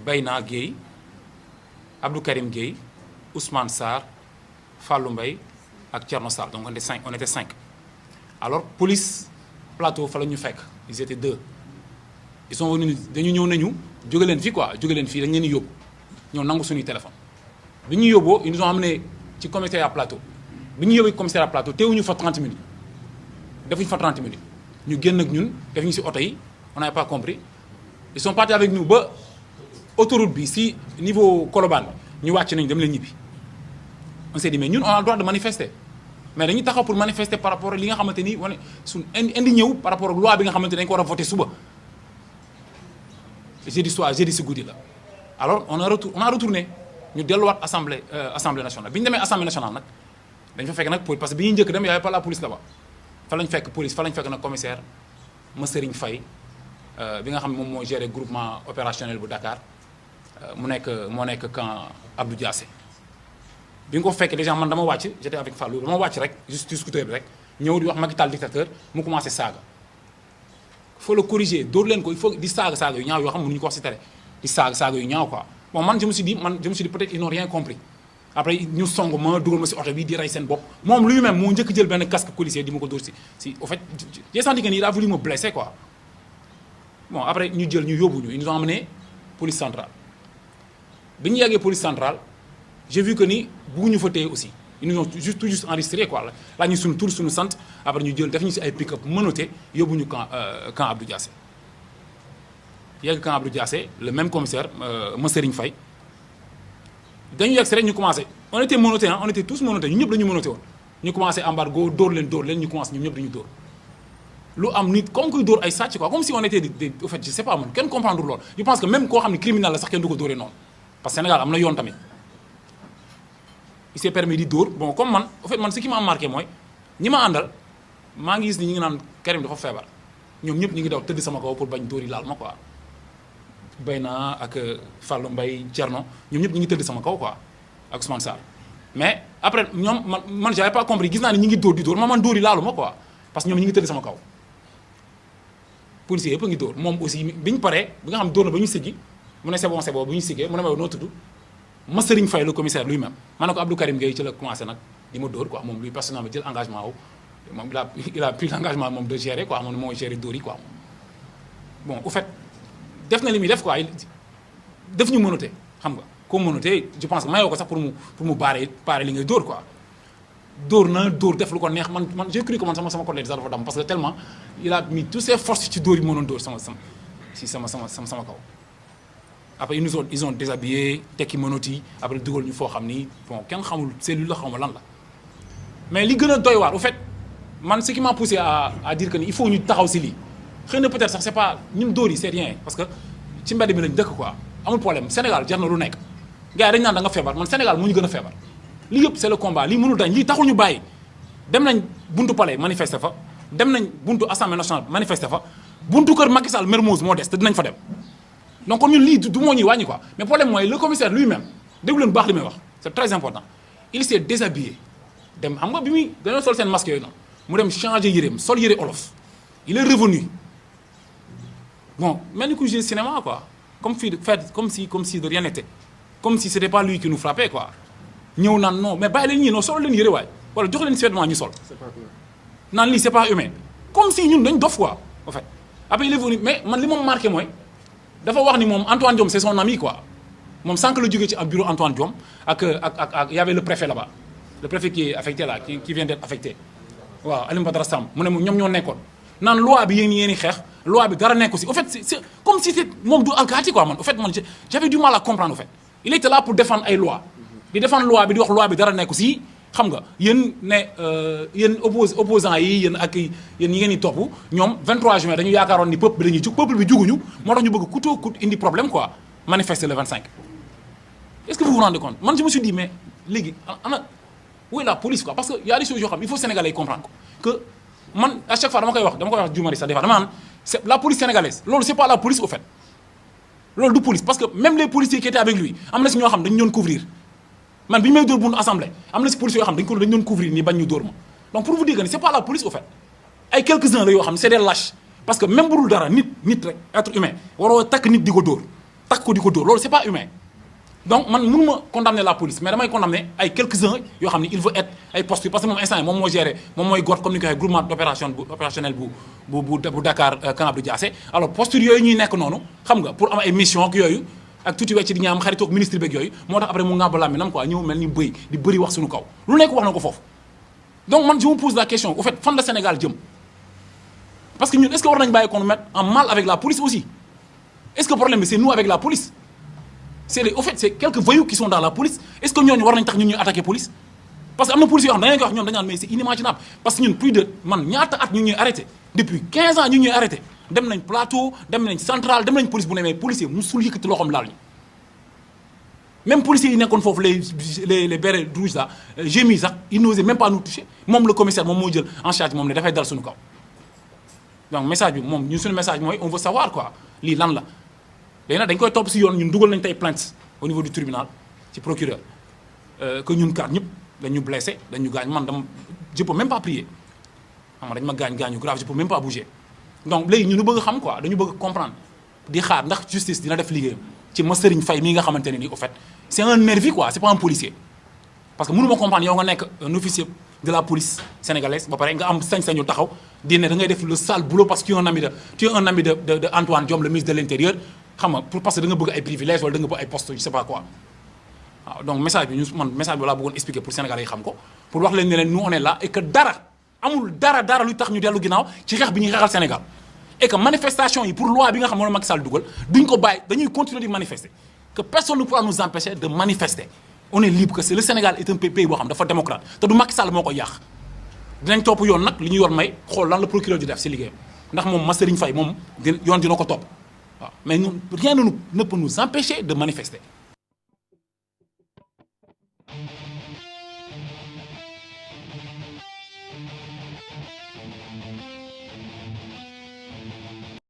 Bayna Gueye Abdou Karim Gueye Ousmane Sarr Fallou Mbaye ak Thierno Sall donc on était 5 alors police plateau fa la ñu fekk ils étaient 2 ils sont venus dañu ñëw nañu jóge leen fii quoi jóge leen fii dañu leen di yóbbu ñoo nangu suñuy téléphone bi ñu yóbboo ils nous ont amené ci commissariat plateau bi ñu yóbbee commissariat plateau teewuñu fa 30 minutes defuñu fa 30 minutes ñu génn ak ñun def ñu si oto yi on n'avait pas compris ils sont partis avec nous ba autoroute bi si niveau Colobane ñu wàcc nañu dem leen ñibbi on s'est dit mais ñun on a le droit de manifester mais dañuy taxaw pour manifester par rapport ak li nga xamante ni wane suñ indi ñëw par rapport ak loi bi nga xamante ni dañu ko war a voter suba jeudi soir jeudi si guddi la alors on a retourné ñu delluwaat assemblée nationale bi ñu demee assemblée nationale nag dañu fa fekk nag police parce que bi ñuy njëkk dem y avait pas la police là-bas fa lañ fekk police fa lañ fekk nag commissaire Serigne Faye bi nga xam ne moom moo géré groupement opérationnel bu Dakar moo nekk camp Abdou Diassé bi nga ko fekkee déjà man dama wàcc j'étais avec Fallou dama wàcc rek juste ci scooter bi rek ñëw di wax Macky Sall dictateur mu commencé saaga faut le corriger dóor leen ko il faut di saaga yu ñaaw yoo xam mënuñu ko wax ci télé di saaga yu ñaaw quoi bon man je me suis dit peut-être ils n'ont rien compris après ñu song ma dugal ma ci oto bi di rey seen bopp moom lui-même moo njëkk jël benn casque policier di ma ko dóor si au fait j'ai senti que il a voulu me blesser quoi bon après ñu jël ñu yóbbu ñu ils nous ont amené police centrale bi ñu yeggee police centrale j'ai vu que ni bëgguñu fa téye aussi ils nous ont tout juste enregistré quoi la ñu suñu tur suñu sant après ñu jël def ñu ci ay pick-up menotté yóbbu ñu camp Abdou Diassé yegg camp Abdou Diassé le même commissaire Serigne Faye dañu yegg si rek ñu commencé on était menotté on était tous menottés ñu ñëpp dañu menotté woon ñu commencé embargo dóor leen ñu commencé ñun ñëpp dañu dóor lu am nit comme kuy dóor ay sàcc quoi comme si on était au fait je sais pas man kenn comprendre loolu je pense que même koo xam ne criminel la sax kenn du ko dóoree noonu parce que Sénégal am na yoon tamit il s'est permis di dóor bon comme man au fait man ce qui m'a marqué mooy ñi ma àndal maa ngi gis ni ñi ngi naan Karim dafa feebar ñoom ñëpp ñi ngi daw tëdd sama kaw pour bañ dóor yi laal ma quoi Bayna ak Fallou Mbaye Thierno ñoom ñëpp ñi ngi tëdd sama kaw quoi ak Ousmane Sarr mais après ñoom man j'avais pas compris gis naa ne ñi ngi dóor di dóor man dóor yi laalu ma quoi parce que ñoom ñi ngi tëdd sama kaw policier yëpp a ngi dóor moom aussi bi ñu paree bi nga xam dóor na ba ñu siggi mu ne c'est bon bu ñu siggee mu ne ma noo tudd Serigne Faye le commissaire lui-même ma ne ko Abdou Karim Gueye ci la commencé nag di ma dóor quoi moom lui personnellement jël engagement wu moom il a pris l'engagement moom de gérer quoi moom mooy gérer dóor yi quoi bon au fait def na li muy def quoi def ñu menotté xam nga ko menotté je pense que mayoo ko sax pour mu baare li ngay dóor quoi dóor def lu ko neex man j'ai cru que man sama collègue dafa dam parce que tellement il a mis toutes ses forces ci dóor yi mënoon dóor sama kaw après ils ont déshabillé tekki menottes yi après dugal ñu foo xam ni bon kenn xamul cellule la xamul lan la mais li gën a doy waar au fait man ce qui m'a poussé à dire que ni il faut ñu taxaw si lii xëy na peut-être sax c'est pas ñun dóor yi c'est rien parce que ci mbedd mi lañ dëkk quoi amul problème Sénégal jar na lu nekk gars yi dañu naan da nga feebar man Sénégal mu ñu gën a feebar lii yëpp c'est le combat lii mënul dañ lii taxul ñu bàyyi dem nañ buntu palais manifester fa dem nañ buntu assemblée nationale manifester fa buntu kër Macky Sall Mermoz moo des te dinañ fa dem donc kon ñun lii du moo ñuy wàññi quoi mais problème mooy le commissaire lui-même déglu leen baax li may wax c'est très important il s'est déshabillé dem xam nga bi muy dañoo sol seen masque yooyu noonu mu dem changer yéreem sol yére olof il est revenu bon mel ni ku jouer cinéma quoi comme si de rien n'était comme si c'était pas lui qui nous frappait quoi ñëw naan non mais bàyyi leen ñii non solo leen yére waay wala jox leen vêtement ñu sol naan lii c'est pas humain comme si ñun dañ dof quoi en fait après il est venu mais man li moom marqué mooy dafa wax ni moom Antoine Diome c'est son ami quoi moom sànq la jógee ci ab bureau Antoine Diome ak y avait le préfet là-bas le préfet qui est affecté là qui vient d'être affecté waaw Alioune Badara Samb mu ne ñoom ñoo nekkoon naan loi bi yéen i xeex loi bi dara nekku si au fait c'est comme si c'est moom du alkaati quoi man au fait man j'avais du mal à comprendre au fait il était là pour défendre ay loi di défendre loi bi di wax loi bi dara nekku si xam nga yéen ne yéen opposants yi yéen ak yéen ñi ngeen di topp ñoom 23 juin dañu yaakaaroon ni peuple bi dañuy jug peuple bi juguñu moo tax ñu bëgg coûte que coûte indi problème quoi manifester le 25. est-ce que vous vous rendez compte man je me suis dit mais léegi ana où est la police quoi parce que y a des choses yoo xam il faut Sénégalais yi comprendre ko que man à chaque fois dama koy wax Diomaye sax des fois dama naan c'est la police sénégalaise loolu c'est pas la police au fait loolu du police parce que même les policiers qui étaient avec lui am na si ñoo xam dañu doon couvrir man bi ñu may dóor buntu assemblée am na si policiers yoo xam dañu doon couvrir nii bañ ñu dóor ma donc pour vous dire que c'est pas la police au fait ay quelques-uns la yoo xam c'est des lâches parce que même bu dul dara nit rek être humain waroo takk nit di ko dóor takk ko di ko dóor loolu c'est pas humain. donc man mënu ma condamner la police mais damay condamner ay quelques-uns yoo xam ne il veut être ay postes parce que moom instant yi moom moo géré moom mooy GOT comme ni ko waxee groupement opérationnel bu Dakar Camp Abdou Diassé alors posture yooyu ñuy nekk noonu xam nga pour am ay mission ak yooyu ak tuuti wecc di ñaam xaritoog ministre beeg yooyu moo tax après mu ngàbb làmminam quoi ñëw mel ni bëy di bëri wax suñu kaw lu nekk wax na ko foofu. donc man je me pose la question au fait fan la Sénégal jëm parce que ñun est-ce que war nañu bàyyi qu'on nous mette en mal avec la police aussi est-ce que problème bi c'est nous avec la police. au fait c'est quelques voyous qui sont dans la police est-ce que ñooñu war nañ tax ñun ñuy attaquer police parce que am na police yoo xam ne dañu koy wax ñoom dañu naan mais c'est inimaginable parce que ñun plus de man ñaata at ñu ñuy arrêté depuis 15 ans ñu ñuy arrêté dem nañ plateau dem nañ centrale dem nañ police bu ne mais policier musul yëkkati loxoom laal ñu même policiers yi nekkoon foofu les bérets rouges là GMI sax ils n'osaient même pas nous toucher moom le commissaire moom moo jël en charge moom ne dafay dal suñu kaw donc message bi moom ñun suñu message mooy on veut savoir quoi lii lan la léegi nag dañ koy topp si yoon ñun dugal nañ tey plainte au niveau du tribunal ci procureur que ñun kat ñëpp dañu blessé dañu gaañ man dama je peux même pas prier xam nga dañ ma gaañu grave je peux même pas bouger donc léegi ñu bëgg xam quoi dañu bëgg comprendre di xaar ndax justice dina def liggéeyam ci ma Serigne Faye mii nga xamante ne nii au fait c'est un nervi quoi c'est pas un policier parce que mënu ma comprendre yow nga nekk un officier de la police sénégalaise ba pare nga am sañ-sañu taxaw di ne da ngay def le sale boulot parce que tu es un ami de Antoine Diome le ministre de l'Intérieur xam nga pour parce que da nga bëgg ay privilèges wala da nga bëgg ay postes je sais pas quoi waaw donc message bi message bi laa bëggoon expliquer pour Sénégalais yi xam ko pour wax leen ne leen nous on est là et que amul dara luy tax ñu dellu ginnaaw ci xeex bi ñuy xeexal Sénégal et que manifestation yi pour loi bi nga xam moom la Macky Sall dugal duñ ko bàyyi dañuy continuer di manifester que personne ne pourra nous empêcher de manifester on est libre que c'est le Sénégal est un pays boo xam dafa démocrate te du Macky Sall moo koy yàq dinañ topp yoon nag li ñu yoon may xool lan la procureur di def si liggéeyam ndax moom Serigne Faye moom yoon dina ko topp waaw mais ñun rien ne peut nous empêcher de manifester.